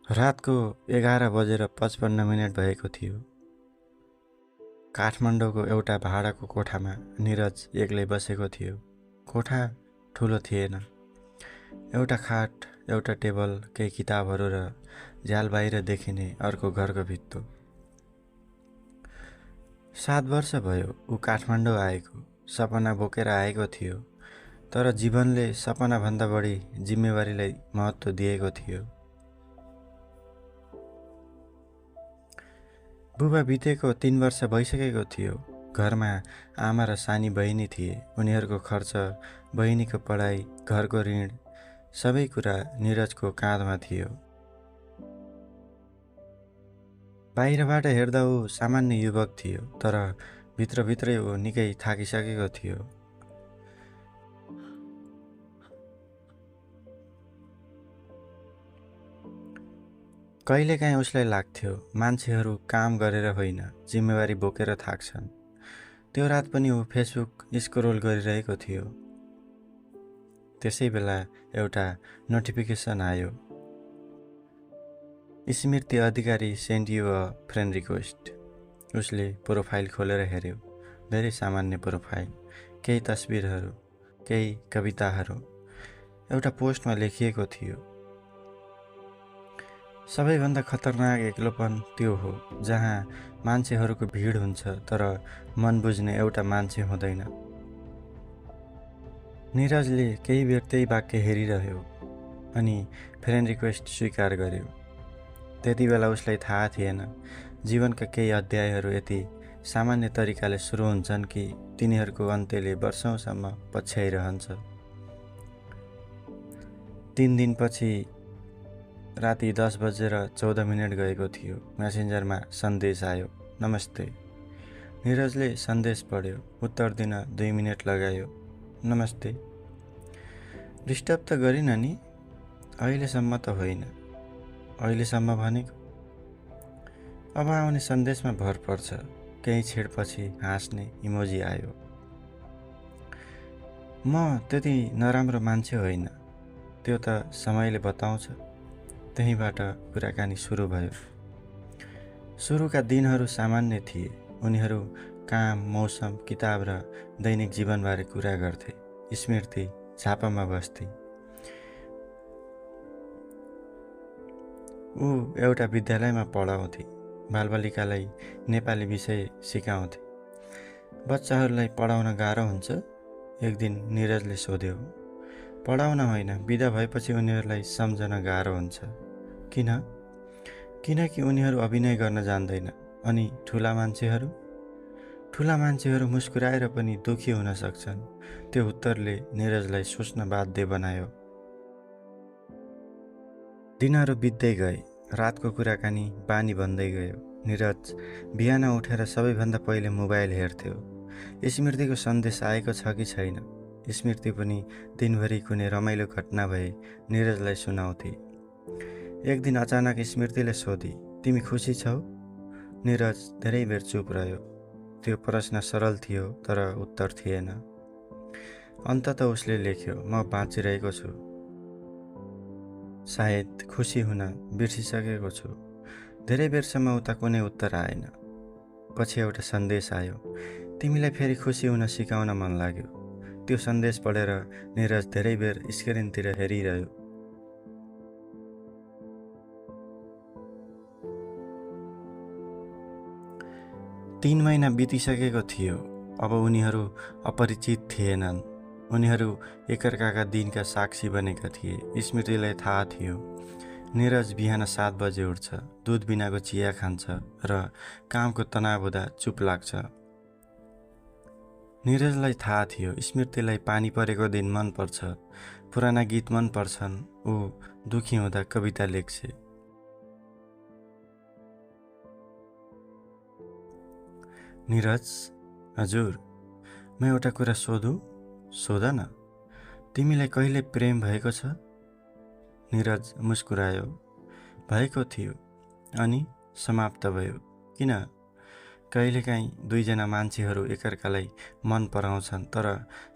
रातको 11:55 भएको थियो। काठमाडौँको एउटा भाडाको कोठामा निरज एक्लै बसेको थियो। कोठा ठुलो थिएन। एउटा खाट, एउटा टेबल, केही किताबहरू र झ्याल बाहिर देखिने अर्को घरको भित्तो। 7 वर्ष भयो ऊ काठमाडौँ आएको। सपना बोकेर आएको थियो, तर जीवनले सपनाभन्दा बढी जिम्मेवारीलाई महत्त्व दिएको थियो। बुबा बितेको 3 वर्ष भइसकेको थियो। घरमा आमा र सानी बहिनी थिए। उनीहरूको खर्च, बहिनीको पढाइ, घरको ऋण, सबै कुरा निरजको काँधमा थियो। बाहिरबाट हेर्दा ऊ सामान्य युवक थियो, तर भित्रभित्रै ऊ निकै थाकिसकेको थियो। कहिलेकाहीँ उसलाई लाग्थ्यो मान्छेहरू काम गरेर होइन, जिम्मेवारी बोकेर थाक्छन्। त्यो रात पनि ऊ फेसबुक स्क्रोल गरिरहेको थियो। त्यसै बेला एउटा नोटिफिकेसन आयो। Smriti Adhikari send you a friend request. उसले प्रोफाइल खोलेर हेऱ्यो। धेरै सामान्य प्रोफाइल, केही तस्बिरहरू, केही कविताहरू। एउटा पोस्टमा लेखिएको थियो, सबैभन्दा खतरनाक एक्लोपन त्यो हो जहाँ मान्छेहरूको भिड हुन्छ तर मन बुझ्ने एउटा मान्छे हुँदैन। निरजले केही बेर त्यही वाक्य हेरिरह्यो अनि फ्रेन्ड रिक्वेस्ट स्वीकार गर्यो। त्यति बेला उसलाई थाहा थिएन जीवनका केही अध्यायहरू यति सामान्य तरिकाले सुरु हुन्छन् कि तिनीहरूको अन्त्यले वर्षौँसम्म पछ्याइरहन्छ। 3 दिनपछि राति 10:14 गएको थियो। मेसेन्जरमा सन्देश आयो, नमस्ते। निरजले सन्देश पढ्यो। उत्तर दिन 2 मिनेट लगायो। नमस्ते। डिस्टर्ब त गरिन नि? अहिलेसम्म त होइन। अहिलेसम्म भनेको? अब आउने सन्देशमा भर पर्छ। केही छिडपछि हाँस्ने इमोजी आयो। म त्यति नराम्रो मान्छे होइन, त्यो त समयले बताउँछ। त्यहीँबाट कुराकानी सुरु भयो। सुरुका दिनहरू सामान्य थिए। उनीहरू काम, मौसम, किताब र दैनिक जीवनबारे कुरा गर्थे। स्मृति झापामा बस्थे। ऊ एउटा विद्यालयमा पढाउँथे। बालबालिकालाई नेपाली विषय सिकाउँथे। बच्चाहरूलाई पढाउन गाह्रो हुन्छ? एक दिन निरजले सोध्यो। पढाउन होइन, बिदा भएपछि उनीहरूलाई सम्झन गाह्रो हुन्छ। किन? किनकि उनीहरू अभिनय गर्न जान्दैन। अनि ठुला मान्छेहरू मुस्कुराएर पनि दुखी हुन सक्छन्। त्यो उत्तरले निरजलाई सोच्न बाध्य बनायो। दिनहरू बित्दै गए। रातको कुराकानी बानी बन्दै गयो। निरज बिहान उठेर सबैभन्दा पहिले मोबाइल हेर्थ्यो। स्मृतिको सन्देश आएको छ कि छैन। स्मृति पनि दिनभरि कुनै रमाइलो घटना भए निरजलाई सुनाउँथे। एक दिन अचानक स्मृतिले सोधी, तिमी खुसी छौ? निरज धेरै बेर चुप रह्यो। त्यो प्रश्न सरल थियो, तर उत्तर थिएन। अन्ततः उसले लेख्यो, म बाँचिरहेको छु। सायद खुसी हुन बिर्सिसकेको छु। धेरै बेरसम्म उता कुनै उत्तर आएन। पछि एउटा सन्देश आयो, तिमीलाई फेरि खुसी हुन सिकाउन मन लाग्यो। त्यो सन्देश पढेर निरज धेरै बेर स्क्रिनतिर हेरिरह्यो। तीन महिना बितिसकेको थियो। अब उनीहरू अपरिचित थिएनन्। उनीहरू एकअर्काका दिनका साक्षी बनेका थिए। स्मृतिलाई थाहा थियो निरज बिहान 7 बजे उठ्छ, दुध बिनाको चिया खान्छ र कामको तनाव हुँदा चुप लाग्छ। निरजलाई थाहा थियो स्मृतिलाई पानी परेको दिन मन पर्छ, पुराना गीत मन पर्छन्, ऊ दुखी हुँदा कविता लेख्छे। निरज, हजुर, म एउटा कुरा सोधौँ? सोध न। तिमीलाई कहिले प्रेम भएको छ? निरज मुस्कुरायो। भएको थियो, अनि समाप्त भयो। किन? कहिलेकाहीँ दुईजना मान्छेहरू एकअर्कालाई मन पराउँछन्, तर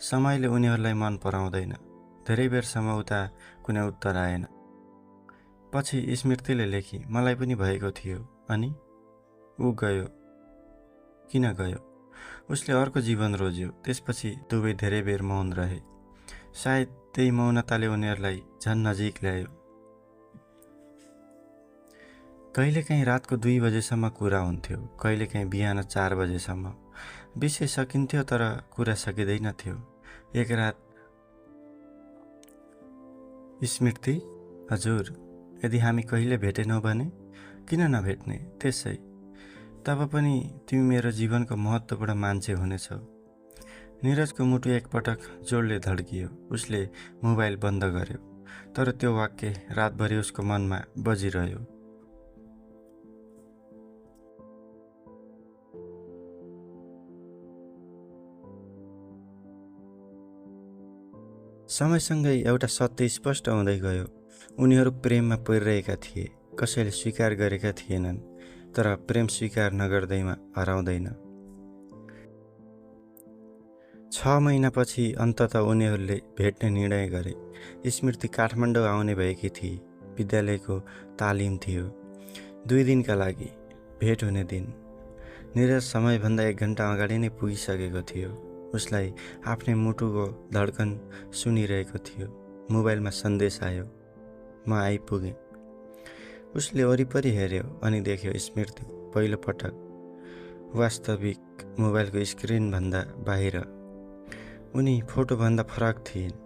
समयले उनीहरूलाई मन पराउँदैन। धेरै बेरसम्म उता कुनै उत्तर आएन। पछि स्मृतिले लेखी, मलाई पनि भएको थियो। अनि ऊ गयो। किन गयो? उसले अर्को जीवन रोज्यो। त्यसपछि दुवै धेरै बेर मौन रहे। सायद त्यही मौनताले उनीहरूलाई झन् नजिक ल्यायो। कहिलेकाहीँ रातको 2 बजेसम्म कुरा हुन्थ्यो, कहिलेकाहीँ बिहान 4 बजेसम्म। विषय सकिन्थ्यो तर कुरा सकिँदैनथ्यो। एक रात स्मृति, हजुर, यदि हामी कहिले भेटेनौँ भने? किन नभेट्ने? त्यसै। तब पनि तिमी मेरो जीवनको महत्त्वपूर्ण मान्छे हुनेछौ। निरजको मुटु एकपटक जोडले धड्कियो। उसले मोबाइल बन्द गर्यो, तर त्यो वाक्य रातभरि उसको मनमा बजिरह्यो। समयसँगै एउटा सत्य स्पष्ट हुँदै गयो। उनीहरू प्रेममा परिरहेका थिए। कसैले स्वीकार गरेका थिएनन्, तर प्रेम स्वीकार नगर्दैमा हराउँदैन। 6 महिनापछि अन्ततः उनीहरूले भेट्ने निर्णय गरे। स्मृति काठमाडौँ आउने भएकी थिए। विद्यालयको तालिम थियो। 2 दिनका लागि भेट हुने दिन। निरज समयभन्दा 1 घन्टा अगाडि नै पुगिसकेको थियो। उसलाई आफ्नै मुटुको धड्कन सुनिरहेको थियो। मोबाइलमा सन्देश आयो, म आइपुगेँ। उसले वरिपरि हेऱ्यो अनि देख्यो स्मृति पहिलोपटक वास्तविक मोबाइलको स्क्रिनभन्दा बाहिर। उनी फोटोभन्दा फरक थिइन्।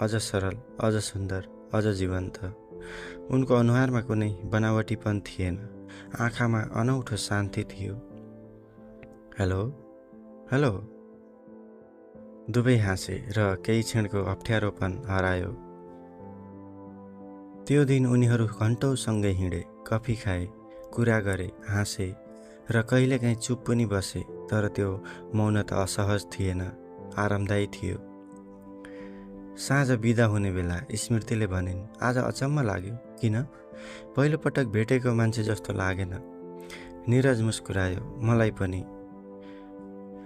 अझ सरल, अझ सुन्दर, अझ जीवन्त। उनको अनुहारमा कुनै बनावटीपन थिएन। आँखामा अनौठो शान्ति थियो। हेलो हेलो, दुवै हाँसे र केही क्षणको अप्ठ्यारोपन हरायो। त्यो दिन उनीहरू घन्टौँसँगै हिँडे, कफी खाए, कुरा गरे, हाँसे र कहिलेकाहीँ चुप पनि बसे। तर त्यो मौनता असहज थिएन, आरामदायी थियो। साँझ बिदा हुने बेला स्मृतिले भनिन्, आज अचम्म लाग्यो। किन? पहिलोपटक भेटेको मान्छे जस्तो लागेन। निरज मुस्कुरायो, मलाई पनि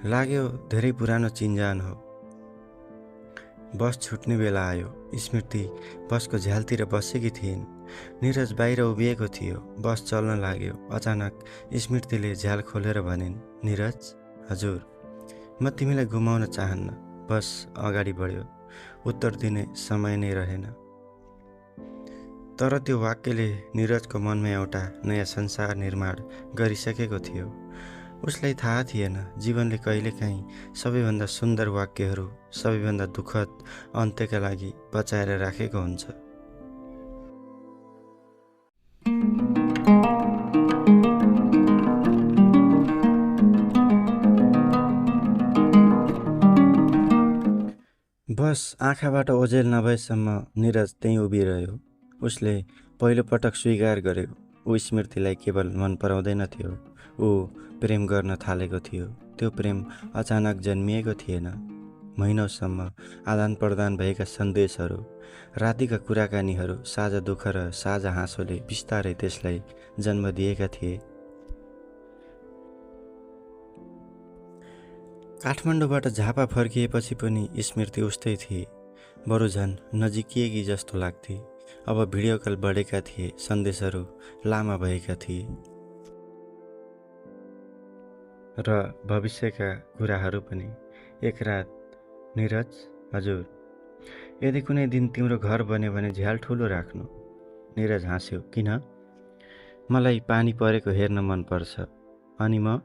लाग्यो धेरै पुरानो चिन्जान हो। बस छुट्ने बेला आयो। स्मृति बसको झ्यालतिर बसेकी थिइन्। निरज बाहिर उभिएको थियो। बस चल्न लाग्यो। अचानक स्मृतिले झ्याल खोलेर भनिन्, निरज, हजुर, म तिमीलाई गुमाउन चाहन्न। बस अगाडि बढ्यो। उत्तर दिने समय नै रहेन। तर त्यो वाक्यले निरजको मनमा एउटा नयाँ संसार निर्माण गरिसकेको थियो। उसलाई थाहा थिएन जीवनले कहिलेकाहीँ सबैभन्दा सुन्दर वाक्यहरू सबैभन्दा दुःखद अन्त्यका लागि बचाएर राखेको हुन्छ। बस आँखाबाट ओझेल नभएसम्म निरज त्यहीँ उभिरह्यो। उसले पहिलोपटक स्वीकार गर्यो, ऊ स्मृतिलाई केवल मन पराउँदैनथ्यो, ऊ प्रेम गर्न थालेको थियो। त्यो प्रेम अचानक जन्मिएको थिएन। महिनौसम्म आदान प्रदान भएका सन्देशहरू, रातिका कुराकानीहरू, साझा दुःख र साझा हाँसोले बिस्तारै त्यसलाई जन्म दिएका थिए। काठमाडौँबाट झापा फर्किएपछि पनि स्मृति उस्तै थिए, बरु झन् नजिकिएकी जस्तो लाग्थे। अब भिडियो कल बढेका थिए, सन्देशहरू लामा भएका थिए र भविष्यका कुराहरू पनि। एक रात, निरज, हजुर, यदि कुनै दिन तिम्रो घर बन्यो भने झ्याल ठुलो राख्नु। निरज हाँस्यो, किन? मलाई पानी परेको हेर्न मनपर्छ। अनि म?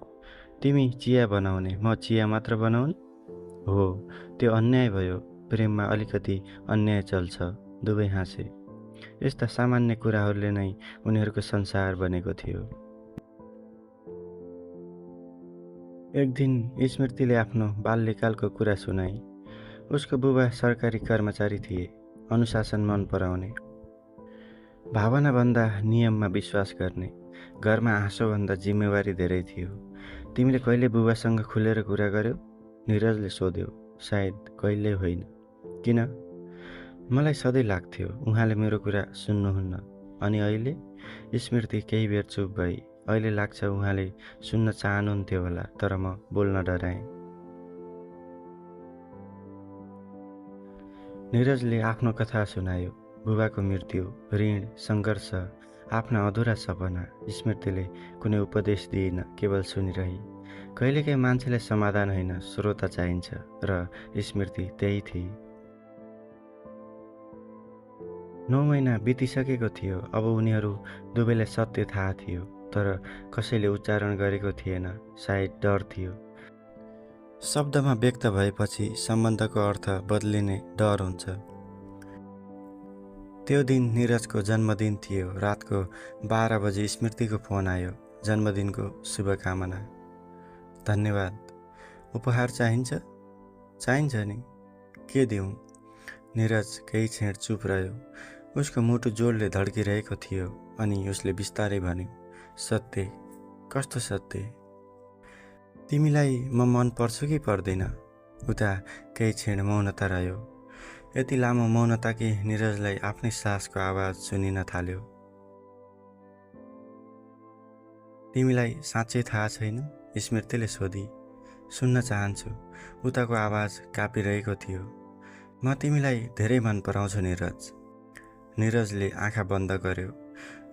तिमी चिया बनाउने, म चिया मात्र बनाउने? हो, त्यो अन्याय भयो। प्रेममा अलिकति अन्याय चल्छ। दुवै हाँसे। यस्ता सामान्य कुराहरूले नै उनीहरूको संसार बनेको थियो। एक दिन स्मृतिले आफ्नो बाल्यकालको कुरा सुनाई। उसको बुबा सरकारी कर्मचारी थिए, अनुशासन मन पराउने, भावनाभन्दा नियममा विश्वास गर्ने। घरमा हाँसोभन्दा जिम्मेवारी धेरै थियो। तिमीले कहिले बुबासँग खुलेर कुरा गर्यौ? निरजले सोध्यो। सायद कहिले होइन। किन? मलाई सधैँ लाग्थ्यो उहाँले मेरो कुरा सुन्नुहुन्न। अनि अहिले? स्मृति केही बेर चुप भई। अहिले लाग्छ उहाँले सुन्न चाहनुहुन्थ्यो होला, तर म बोल्न डराएँ। निरजले आफ्नो कथा सुनायो। बुबाको मृत्यु, ऋण, सङ्घर्ष, आफ्ना अधुरा सपना। स्मृतिले कुनै उपदेश दिइन, केवल सुनिरही। कहिलेकाहीँ मान्छेलाई समाधान होइन, श्रोता चाहिन्छ, र स्मृति त्यही थिए। 9 महिना बितिसकेको थियो। अब उनीहरू दुवैलाई सत्य थाहा थियो, तर कसैले उच्चारण गरेको थिएन। सायद डर थियो। शब्दमा व्यक्त भएपछि सम्बन्धको अर्थ बदलिने डर हुन्छ। त्यो दिन निरजको जन्मदिन थियो। रातको 12 बजे स्मृतिको फोन आयो। जन्मदिनको शुभकामना। धन्यवाद। उपहार चाहिन्छ? चाहिन्छ नि। के दिउँ? निरज केही क्षण चुप रह्यो। उसको मुटु जोडले धड्किरहेको थियो। अनि उसले बिस्तारै भन्यो, सत्य। कस्तो सत्य? तिमीलाई म मन पर्छु कि पर्दैन? उता केही क्षण मौनता रह्यो। यति लामो मौनता कि निरजलाई आफ्नै सासको आवाज सुनिन थाल्यो। तिमीलाई साँच्चै थाहा छैन? स्मृतिले सोधी। सुन्न चाहन्छु। उताको आवाज काँपिरहेको थियो। म तिमीलाई धेरै मन पराउँछु निरज। निरजले आँखा बन्द गर्यो।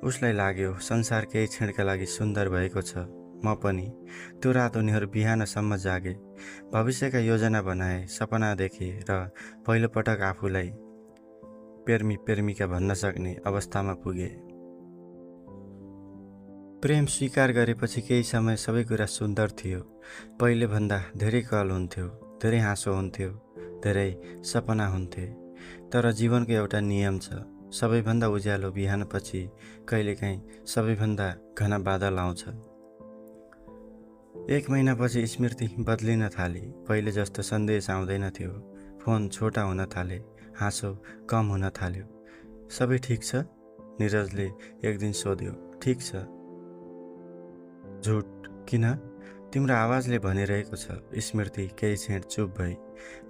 उसलाई लाग्यो संसार केही क्षणका लागि सुन्दर भएको छ। म पनि। त्यो रात उनीहरू बिहानसम्म जागे, भविष्यका योजना बनाए, सपना देखे र पहिलोपटक आफूलाई प्रेमिका भन्न सक्ने अवस्थामा पुगे। प्रेम स्वीकार गरेपछि केही समय सबै कुरा सुन्दर थियो। पहिलेभन्दा धेरै कल हुन्थ्यो, धेरै हाँसो हुन्थ्यो, धेरै सपना हुन्थे। तर जीवनको एउटा नियम छ, सबैभन्दा उज्यालो बिहानपछि कहिलेकाहीँ सबैभन्दा घना बादल आउँछ। 1 महिनापछि स्मृति बदलिन थाली। पहिले जस्तो सन्देश आउँदैन थियो। फोन छोटा हुन थाले, हाँसो कम हुन थाल्यो। सबै ठिक छ? निरजले एक दिन सोध्यो। ठिक छ। झुट किन? तिम्रो आवाजले भनिरहेको छ। स्मृति केही क्षण चुप भई।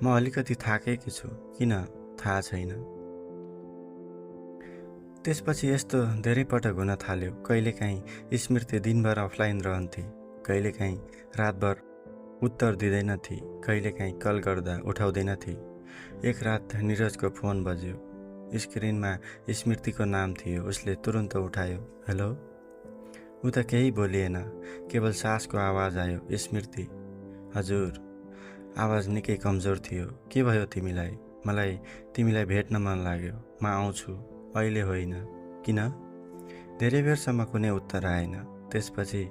म अलिकति थाकेकी छु। किन? थाहा छैन। त्यसपछि यस्तो धेरै पटक हुन थाल्यो। कहिलेकाहीँ स्मृति दिनभर अफलाइन रहन्थे, कहिलेकाहीँ रातभर उत्तर दिँदैनथे, कहिलेकाहीँ कल गर्दा उठाउँदैनथे। एक रात निरजको फोन बज्यो। स्क्रिनमा स्मृतिको नाम थियो। उसले तुरुन्त उठायो। हेलो। उता केही बोलिएन, केवल सासको आवाज आयो। स्मृति। हजुर। आवाज निकै कमजोर थियो। के भयो तिमीलाई? मलाई तिमीलाई भेट्न मन लाग्यो। म आउँछु। अहिले होइन। किन? धेरै बेरसम्म कुनै उत्तर आएन। त्यसपछि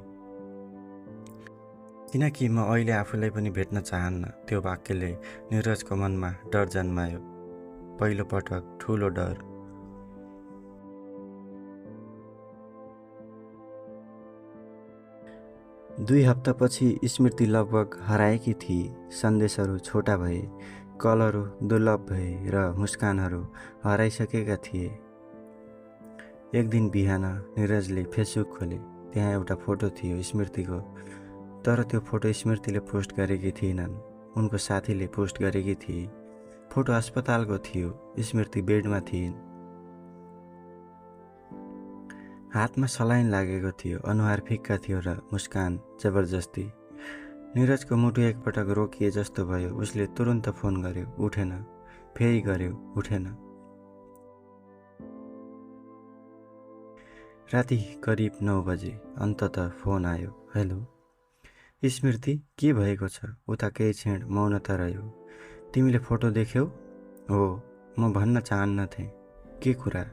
किनकि म अहिले आफूलाई पनि भेट्न चाहन्न। त्यो वाक्यले निरजको मनमा डर जन्मायो। पहिलो पटक ठुलो डर। 2 हप्तापछि स्मृति लगभग हराएकी थिए। सन्देशहरू छोटा भए, कलहरू दुर्लभ भए र मुस्कानहरू हराइसकेका थिए। एक दिन बिहान निरजले फेसबुक खोले। त्यहाँ एउटा फोटो थियो स्मृतिको, तर त्यो फोटो स्मृतिले पोस्ट गरेकी थिएनन्, उनको साथीले पोस्ट गरेकी थिए। फोटो अस्पतालको थियो। स्मृति बेडमा थिइन्। हातमा सलाइन लागेको थियो, अनुहार फिक्का थियो र मुस्कान जबरजस्ती। निरजको मुटु एकपटक रोकिए जस्तो भयो। उसले तुरुन्त फोन गर्यो, उठेन। फेरि गर्यो, उठेन। राति करिब 9 बजे अन्ततः फोन आयो। हेलो। स्मृति, के भएको छ? उता केही क्षण मौनता रह्यो। तिमीले फोटो देख्यौ? हो, म भन्न चाहन्नथेँ। के कुरा?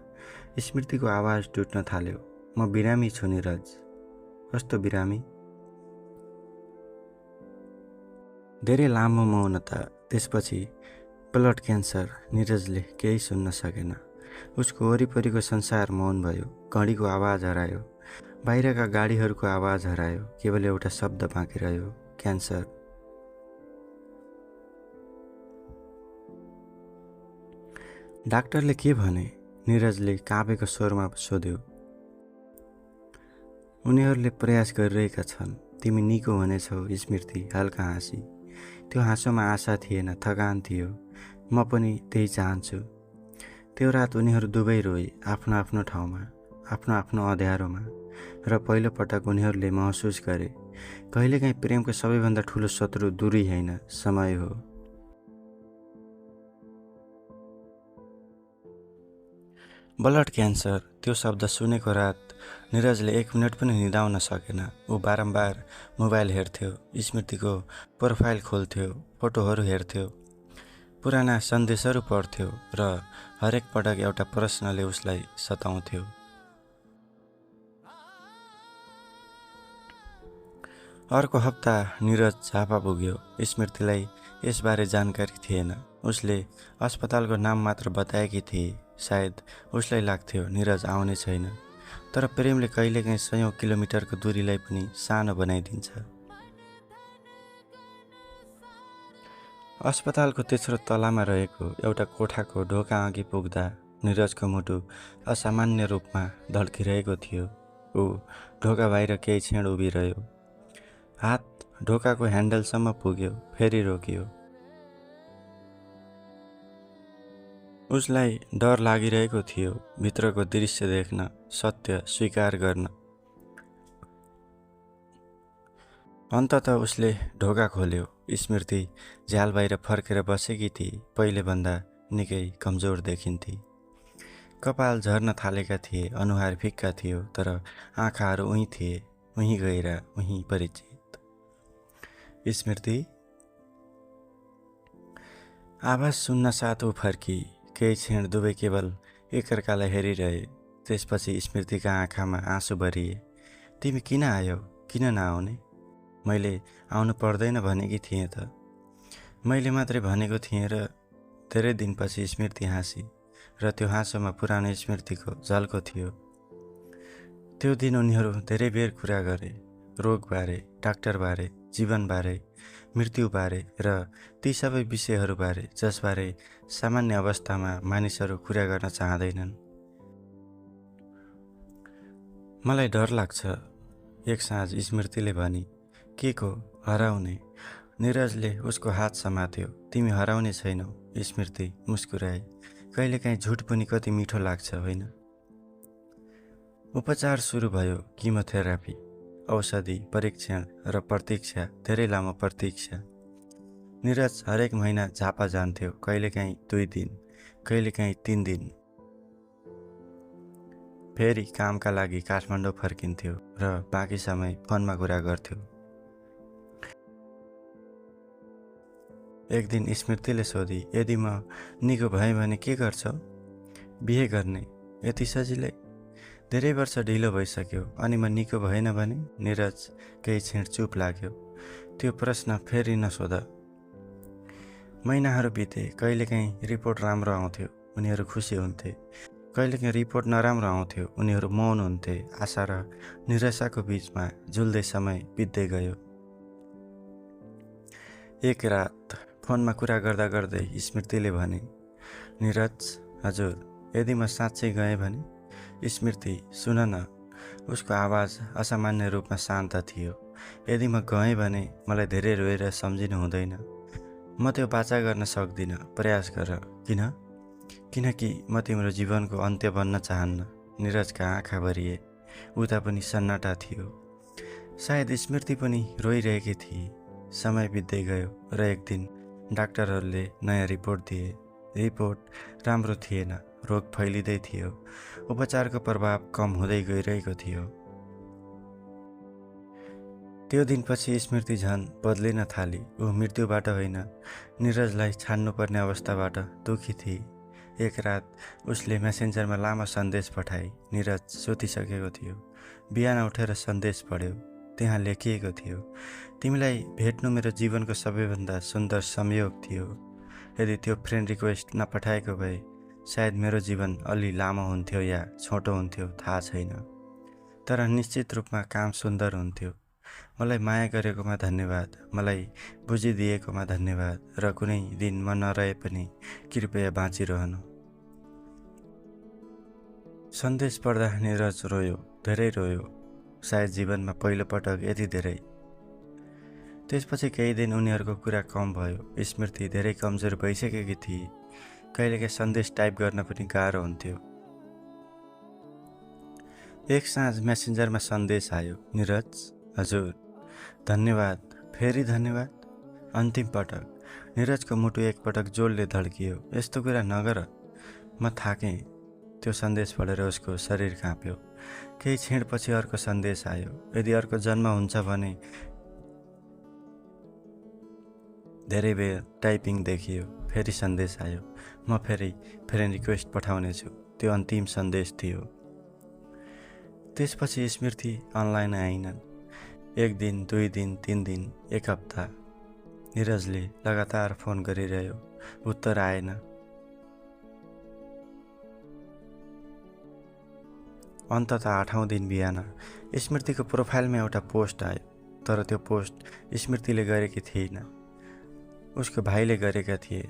स्मृतिको आवाज टुट्न थाल्यो। म बिरामी छु निरज। कस्तो बिरामी? धेरै लामो मौनता। त्यसपछि ब्लड क्यान्सर। निरजले केही सुन्न सकेन। उसको वरिपरिको संसार मौन भयो। घडीको आवाज हरायो, बाहिरका गाडीहरूको आवाज हरायो। केवल एउटा शब्द बाँकी रह्यो, क्यान्सर। डाक्टरले के भने? निरजले काँपेको स्वरमा सोध्यो। उनीहरूले प्रयास गरिरहेका छन्। तिमी निको हुनेछौ। स्मृति हल्का हाँसी। त्यो हाँसोमा आशा थिएन, थकान थियो। म पनि त्यही चाहन्छु। त्यो रात उनीहरू दुवै रोए, आफ्नो आफ्नो ठाउँमा, आफ्नो आफ्नो अँध्यारोमा। र पहिलो पटक उनीहरूले महसुस गरे, कहिलेकाहीँ प्रेमको सबैभन्दा ठुलो शत्रु दूरी होइन, समय हो। ब्लड क्यान्सर त्यो शब्द सुनेको रात निरजले 1 मिनट पनि निदाउन सकेन। ऊ बारम्बार मोबाइल हेर्थ्यो, स्मृतिको प्रोफाइल खोल्थ्यो, फोटोहरू हेर्थ्यो, पुराना सन्देशहरू पढ्थ्यो र हरेक पटक एउटा प्रश्नले उसलाई सताउँथ्यो। अर्को हप्ता निरज झापा पुग्यो। स्मृतिलाई यसबारे जानकारी थिएन। उसले अस्पतालको नाम मात्र बताएकी थिए। सायद उसलाई लाग्थ्यो निरज आउने छैन, तर प्रेमले कहिलेकाहीँ 100 किलोमिटरको दूरीलाई पनि सानो बनाइदिन्छ। अस्पतालको तेस्रो तलामा रहेको एउटा कोठाको ढोका अघि पुग्दा निरजको मुटु असामान्य रूपमा धड्किरहेको थियो। ऊ ढोका बाहिर केही क्षण उभिरह्यो। हात ढोकाको ह्यान्डलसम्म पुग्यो, फेरि रोकियो। उसलाई डर लागिरहेको थियो, भित्रको दृश्य देख्न, सत्य स्वीकार गर्न। अन्ततः उसले ढोका खोल्यो। स्मृति झ्याल बाहिर फर्केर बसेकी थिए। पहिलेभन्दा निकै कमजोर देखिन्थे। कपाल झर्न थालेका थिए, अनुहार फिक्का थियो, तर आँखाहरू उहीँ थिए, उहीँ गएर उहीँ परिचित। स्मृति, आवाज सुन्न साथ ऊ फर्की। केही क्षण दुवै केवल एकअर्कालाई हेरिरहे। त्यसपछि स्मृतिका आँखामा आँसु भरिए। तिमी किन आयौ? किन नआउने? मैले आउनु पर्दैन भनेकी थिएँ त। मैले मात्रै भनेको थिएँ र धेरै दिनपछि स्मृति हाँसी र त्यो हाँसोमा पुरानो स्मृतिको झल्को थियो। त्यो दिन उनीहरू धेरै बेर कुरा गरे, रोगबारे, डाक्टरबारे, जीवनबारे, मृत्युबारे र ती सबै विषयहरूबारे जसबारे सामान्य अवस्थामा मानिसहरू कुरा गर्न चाहँदैनन्। मलाई डर लाग्छ, एक साँझ स्मृतिले भनी। के को? हराउने। निरजले उसको हात समात्यो। तिमी हराउने छैनौ। स्मृति मुस्कुराए। कहिलेकाहीँ झुट पनि कति मिठो लाग्छ, होइन? उपचार सुरु भयो। किमोथेरापी, औषधि, परीक्षण र प्रतीक्षा, धेरै लामो प्रतीक्षा। निरज हरेक महिना झापा जान्थ्यो। कहिलेकाहीँ 2 दिन, कहिलेकाहीँ 3 दिन। फेरि कामका लागि काठमाडौँ फर्किन्थ्यो र बाँकी समय फोनमा कुरा गर्थ्यो। एक दिन स्मृतिले सोधी, यदि म निको भएँ भने के गर्छौ? बिहे गर्ने। यति सजिलै? धेरै वर्ष ढिलो भइसक्यो। अनि म निको भएन भने? निरज केही क्षण चुप लाग्यो। त्यो प्रश्न फेरि नसोध। महिनाहरू बिते। कहिलेकाहीँ रिपोर्ट राम्रो आउँथ्यो, उनीहरू खुसी हुन्थे। कहिलेकाहीँ रिपोर्ट नराम्रो आउँथ्यो, उनीहरू मौन हुन्थे। आशा र निराशाको बीचमा झुल्दै समय बित्दै गयो। एक रात फोनमा कुरा गर्दा गर्दै स्मृतिले भने, निरज, हजुर, यदि म साँच्चै गएँ भने? स्मृति, सुन न। उसको आवाज असामान्य रूपमा शान्त थियो। यदि म गएँ भने मलाई धेरै रोएर सम्झिनु हुँदैन। म त्यो बाचा गर्न सक्दिनँ। प्रयास गर। किन? किनकि म तिम्रो जीवनको अन्त्य बन्न चाहन्न। निरजका आँखा भरिए। उता पनि सन्नाटा थियो। सायद स्मृति पनि रोइरहेकी थिए। समय बित्दै गयो र एक दिन डाक्टरहरूले नयाँ रिपोर्ट दिए। रिपोर्ट राम्रो थिएन। रोग फैलिँदै थियो। उपचारको प्रभाव कम हुँदै गइरहेको थियो। त्यो दिनपछि स्मृति झन् बदलिन थाली। ऊ मृत्युबाट होइन, निरजलाई छाड्नुपर्ने अवस्थाबाट दुखी थिए। एक रात उसले मेसेन्जरमा लामो सन्देश पठाए। निरज सुतिसकेको थियो। बिहान उठेर सन्देश पढ्यो। त्यहाँ लेखिएको थियो, तिमीलाई भेट्नु मेरो जीवनको सबैभन्दा सुन्दर संयोग थियो। यदि त्यो फ्रेन्ड रिक्वेस्ट नपठाएको भए सायद मेरो जीवन अलि लामो हुन्थ्यो या छोटो हुन्थ्यो, थाहा छैन। तर निश्चित रूपमा काम सुन्दर हुन्थ्यो। मलाई माया गरेकोमा धन्यवाद। मलाई बुझिदिएकोमा धन्यवाद। र कुनै दिन म नरहे पनि कृपया बाँचिरहनु। सन्देश पढ्दा निरज रोयो, धेरै रोयो। सायद जीवनमा पहिलो पटक यति धेरै। त्यसपछि केही दिन उनीहरूको कुरा कम भयो। स्मृति धेरै कमजोर भइसकेकी थिए। कहिलेकाहीँ सन्देश टाइप गर्न पनि गाह्रो हुन्थ्यो। एक साँझ मेसेन्जरमा सन्देश आयो, निरज, हजुर, धन्यवाद, फेरि धन्यवाद, अन्तिम पटक। निरजको मुटु एकपटक जोडले धड्कियो। यस्तो कुरा नगर, म थाकेँ। त्यो सन्देश पढेर उसको शरीर काँप्यो। केही क्षणपछि अर्को सन्देश आयो, यदि अर्को जन्म हुन्छ भने। धेरै बेर टाइपिङ देखियो, फेरि सन्देश आयो, म फेरि फ्रेन्ड रिक्वेस्ट पठाउनेछु। त्यो अन्तिम सन्देश थियो। त्यसपछि स्मृति अनलाइन आइनन्। 1 दिन, 2 दिन, 3 दिन, 1 हप्ता निरजले लगातार फोन गरिरह्यो, उत्तर आएन। अन्ततः 8औं दिन बिहान स्मृतिको प्रोफाइलमा एउटा पोस्ट आयो, तर त्यो पोस्ट स्मृतिले गरेकी थिएन, उसको भाइले गरेका थिए।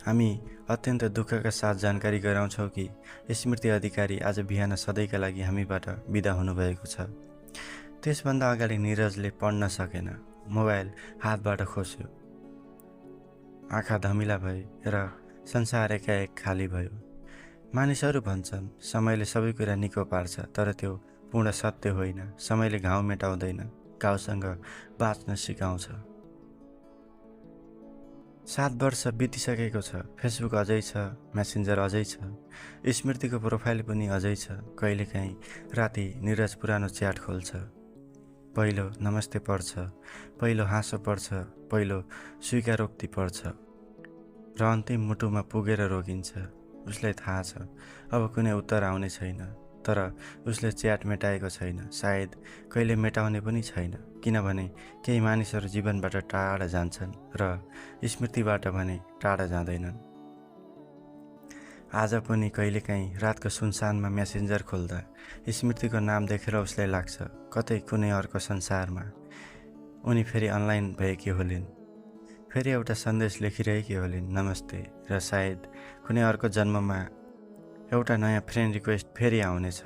हामी अत्यन्त दुःखका साथ जानकारी गराउँछौँ कि स्मृति अधिकारी आज बिहान सधैँका लागि हामीबाट बिदा हुनुभएको छ। त्यसभन्दा अगाडि निरजले पढ्न सकेन, मोबाइल हातबाट खस्यो, आँखा धमिला भए र संसार एकाएक खाली भयो। मानिसहरू भन्छन् समयले सबै कुरा निको पार्छ, तर त्यो पूर्ण सत्य होइन। समयले घाउ मेटाउँदैन, घाउसँग बाँच्न सिकाउँछ। 7 वर्ष बितिसकेको छ, फेसबुक अझै छ, मेसेन्जर अझै छ, स्मृतिको प्रोफाइल पनि अझै छ। कहिलेकाहीँ राति निरज पुरानो च्याट खोल्छ, पहिलो नमस्ते पढ्छ, पहिलो हाँसो पढ्छ, पहिलो स्वीकारोक्ति पढ्छ र अन्तिम मुटुमा पुगेर रोकिन्छ। उसलाई थाहा छ अब कुनै उत्तर आउने छैन, तर उसले च्याट मेटाएको छैन, सायद कहिले मेटाउने पनि छैन, किनभने केही मानिसहरू जीवनबाट टाढा जान्छन् र स्मृतिबाट भने टाढा जाँदैनन्। आज पनि कहिलेकाहीँ रातको सुनसानमा मेसेन्जर खोल्दा स्मृतिको नाम देखेर उसलाई लाग्छ कतै कुनै अर्को संसारमा उनी फेरि अनलाइन भएकी होलिन्, फेरि एउटा सन्देश लेखिरहेकी होलिन्, नमस्ते, र सायद कुनै अर्को जन्ममा एउटा नयाँ फ्रेन्ड रिक्वेस्ट फेरि आउनेछ।